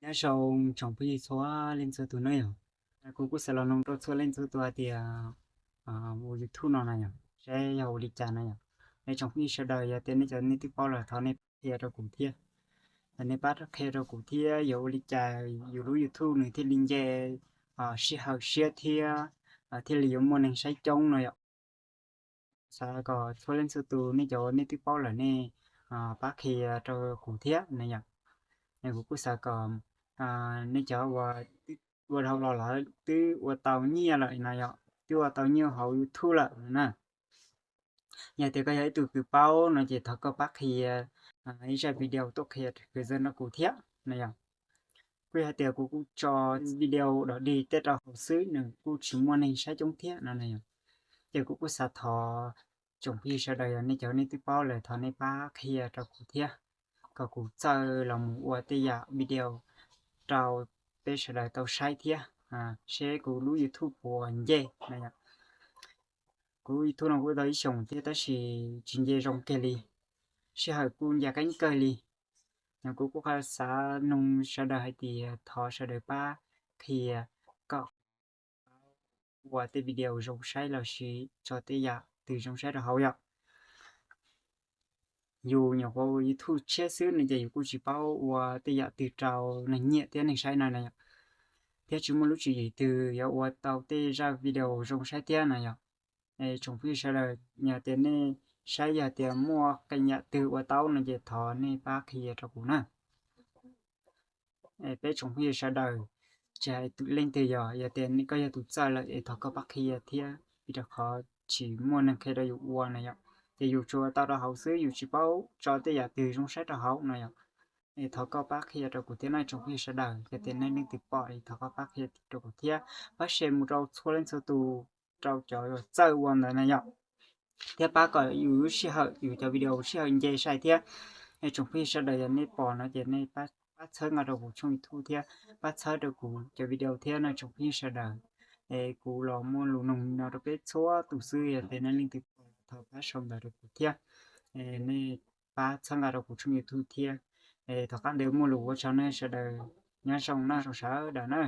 Nyob zoo tsoom phooj ywg txhua leej txhua tus na yom. Kuv kuj xav los noog rau txhua leej txhua tus hais tias ua YouTube no na yom, seb yog ua li cas na yom. Es tsoom phooj ywg sawv daws yog tias nej cov nej twb paub lawm thov nej pab qhia rau kuv thiab. Nej pab qhia rau kuv thiab yog ua li cas yus lub YouTube nws thiaj li nce sij hawm siab thiab thiaj li yuav muaj neeg saib coob no yom. Xav kom txhua leej txhua tus nej cov nej twb paub lawm nej pab qhia rau kuv thiab na yom. Kuv kuj xav kom nej cov uas ua dhau los lawm twb ua tau nyiaj lawm no yom, twb ua tau nyiaj hauv YouTube lawm na. Yog tias koj yog ib tug kws paub no ces thov koj pab qhia ib zaj video tuaj qhia kwv txog rau kuv thiab na yom. Kuj yog tias kuv kuj tso video dog dig tej rau hauv xwb nws kuj tsis muaj neeg saib coob thiab no na yom. Ces kuv kuj xav thov tsoom phooj ywg sawv daws yog nej cov nej twb paub lawm thov nej pab qhia rau kuv thiab, kom kuv txawj los mus ua tej yam video rau peb sawv daws tau saib thiab, seb kuv lub YouTube puas nce na yom. Kuv YouTube no kuj tau ib xyoos thiab tab sis tsis nce zoo kiag li, sij hawm kuj nce qeeb kawg li. Kuv kuj xav noog sawv daws hais tias thov sawv daws pab qhia kom ua tej video zoo saib los sis tso tej yam twg zoo saib rau hauv yom. Yus nyuam qhuav ua YouTube tshiab xwb no ces yus kuj tsis paub ua tej yam twg rau neeg nyiam thiab neeg saib no na yom. Thiab tsis muaj lub tswv yim twg yuav ua tau tej zaj video zoo saib thiab no yom. Tsoom phooj ywg sawv daws yog tias nej saib yog tias muaj qee yam twg ua tau no ces thov nej pab qhia rau kuv na. Peb tsoom phooj ywg sawv daws, tsis hais tus leej twg yog, yog tias koj yog tus txawj lawm es thov koj pab qhia thiab vim rau qhov tsis muaj neeg qhia rau yus ua na yom. Ces yus tsuas tau rau hauv xwb yus tsis paub tso tej yam twg zoo saib rau hauv no yom. Es thov koj pab qhia rau kuv thiab na tsoom phooj ywg sawv daws, yog tias nej leej twg pom es thov koj pab qhia rau kuv thiab pab share mus rau txhua leej txhua tus, rau cov txawj ua ntawd na yom. Thiab pab kom yus lub sij hawm yus cov video sij hawm nce sai thiab. Es tsoom phooj ywg sawv daws yog nej pom no ces nej pab txhawb nqa rau kuv tshooj YouTube thiab pab txhawb rau kuv cov video thiab no tsoom phooj ywg sawv daws. Es kuv los muaj lus noog no rau peb txhua tus xwb, yog tias nej leej twg pom thov pab sau ntawv rau kuv thiab. Nej pab txhawb nqa rau kuv tshooj YouTube thiab. Thov qab ntawd muaj lus ua tsaug nej sawv daws, nyob zoo na, zoo sawv daws na.